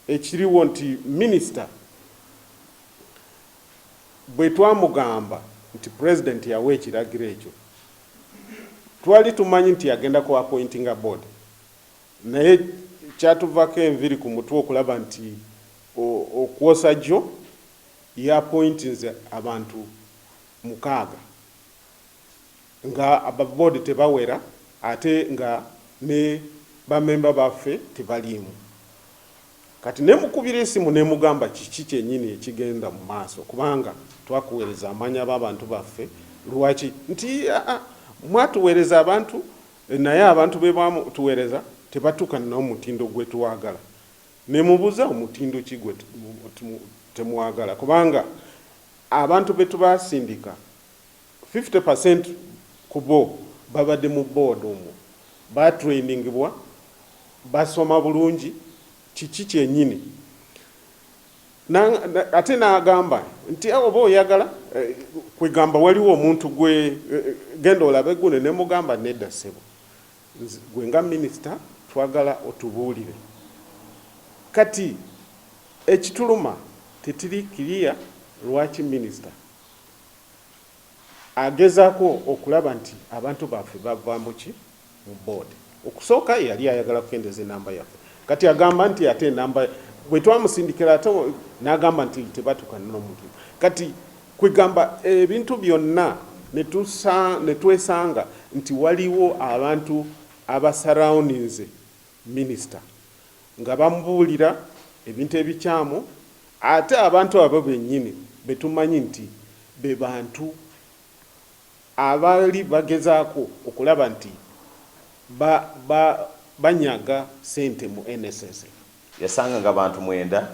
Ekiriwo nti minisita bwe twamugamba nti Pulezidenti yawa ekiragiro ekyo, twali tumanyi nti agenda ku appointinga board, naye kyatuvako enviri ku mutwe okulaba nti okwosa jjo yaappointinze abantu 6 nga ababoard tebawera, ate nga ne bamemba baffe tebaliimu. Kati nemukubira esimu nemugamba, "Kiki kyenyini ekigenda mu maaso? Kubanga twakuweereza amanya b'abantu baffe, lwaki?" Nti, "Aa, mwatuweereza abantu, naye abantu be batuweereza tebatuukana n'omutindo gwe twagala." Nemubuuza, "Omutindo ki gwe temwagala? Kubanga abantu be tubasindika, 50% ku bo babadde mu board omwo, batrainingibwa, basoma bulungi. Kiki kyenyini?" Ate n'agamba nti, "Oba oyagala kwegamba waliwo omuntu gwe genda olabe gune." Ne mugamba, "Nedda ssebo, gwe nga minisita twagala otubuulire." Kati ekituluma tetiri kiriya lwaki minisita agezaako okulaba nti abantu baffe bava muki mu board. Okusooka yali ayagala kukendeeza enamba yaffe, kati agamba nti ate enamba bwe twamusindikira, ate n'agamba nti tebatukana n'omuntu. Kati kwegamba ebintu byonna ne twesanga nti waliwo abantu abasurroundinze minisita nga bamubuulira ebintu ebikyamu, ate abantu abo bennyini betumanyi nti be bantu abaali bagezaako okulaba nti banyaga sente mu NSSF. Yasanga nga bantu 9,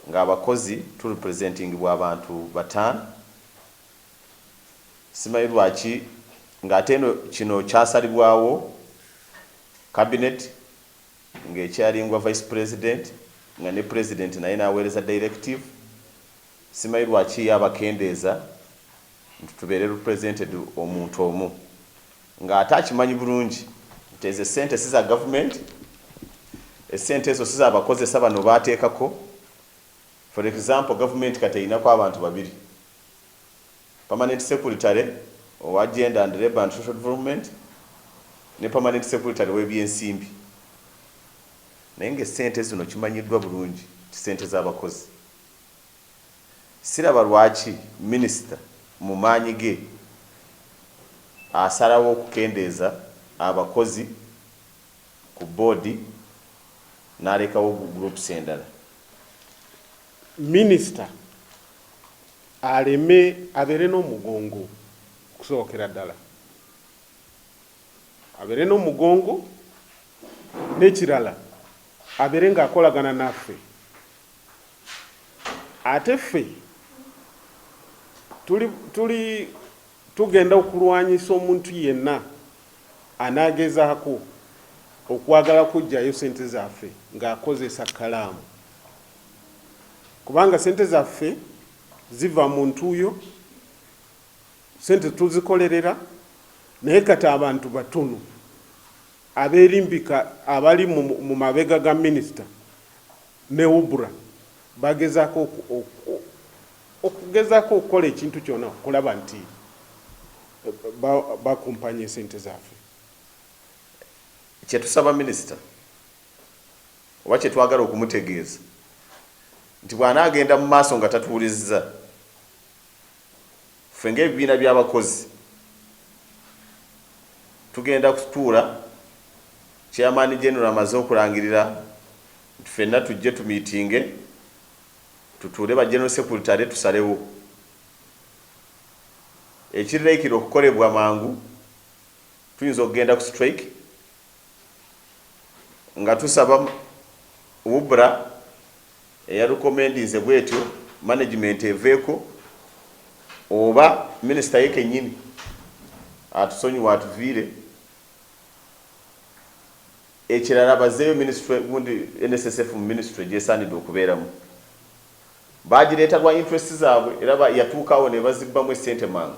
ng'abakozi turepresentingibwa abantu 5. Simanyi lwaki, ng'ate eno kino kyasalibwawo cabinet ng'ekyalingwa vice president, nga ne president naye n'aweereza directive. Simanyi lwaki yabakendeeza nti tubeere represented omuntu omu, ng'ate akimanyi bulungi nti ezo esente si za gavumenti, esente ezo si zabakozesa bano bateekako. For example, gavumenti kati erinako abantu babiri, permanent secretary owa Gender and Labour and Social Development ne permanent secretary w'ebyensimbi, naye ngaesente zino kimanyiddwa bulungi ti sente z'abakozi. Siraba lwaki minisita mu maanyi ge asalawo okukendeeza abakozi ku boodi n'alekawo groups endala. Minisita aleme abeere n'omugongo. Okusookera ddala abeere n'omugongo, n'ekirala abeere ng'akolagana naffe. Ate ffe tuli tugenda okulwanyisa omuntu yenna anaagezaako okwagala kuggyayo sente zaffe ng'akozesa kalaamu, kubanga sente zaffe ziva mu ntuuyo, sente tuzikolerera. Naye kati abantu batono abeerimbika abali mu mabega ga minisita ne UBRA bagezaako okugezaako okukola ekintu kyonna okulaba nti bakumpanya esente zaffe. Kyetusaba minisita oba kyetwagala okumutegeeza nti bw'anaagenda mu maaso nga tatuwulizza, ffe ng'ebibiina by'abakozi tugenda kutuula. Chairman general amaze okulangirira nti ffenna tujje tumiitinge, tutuule ba general secretary, tusalewo ekirirekire okukolebwa mangu. Tuyinza okugenda ku strike nga tusaba UBRA eyarecommendinze bwetyo management eveeko, oba minisita ye kennyini atusonyiwa atuviire. Ekirala, bazeeyo ministry gundi NSSF mu ministry gyesaanidde okubeeramu. Bagireeta lwa interest zaabwe, era yatuukawo ne bazibbamu esente mangu.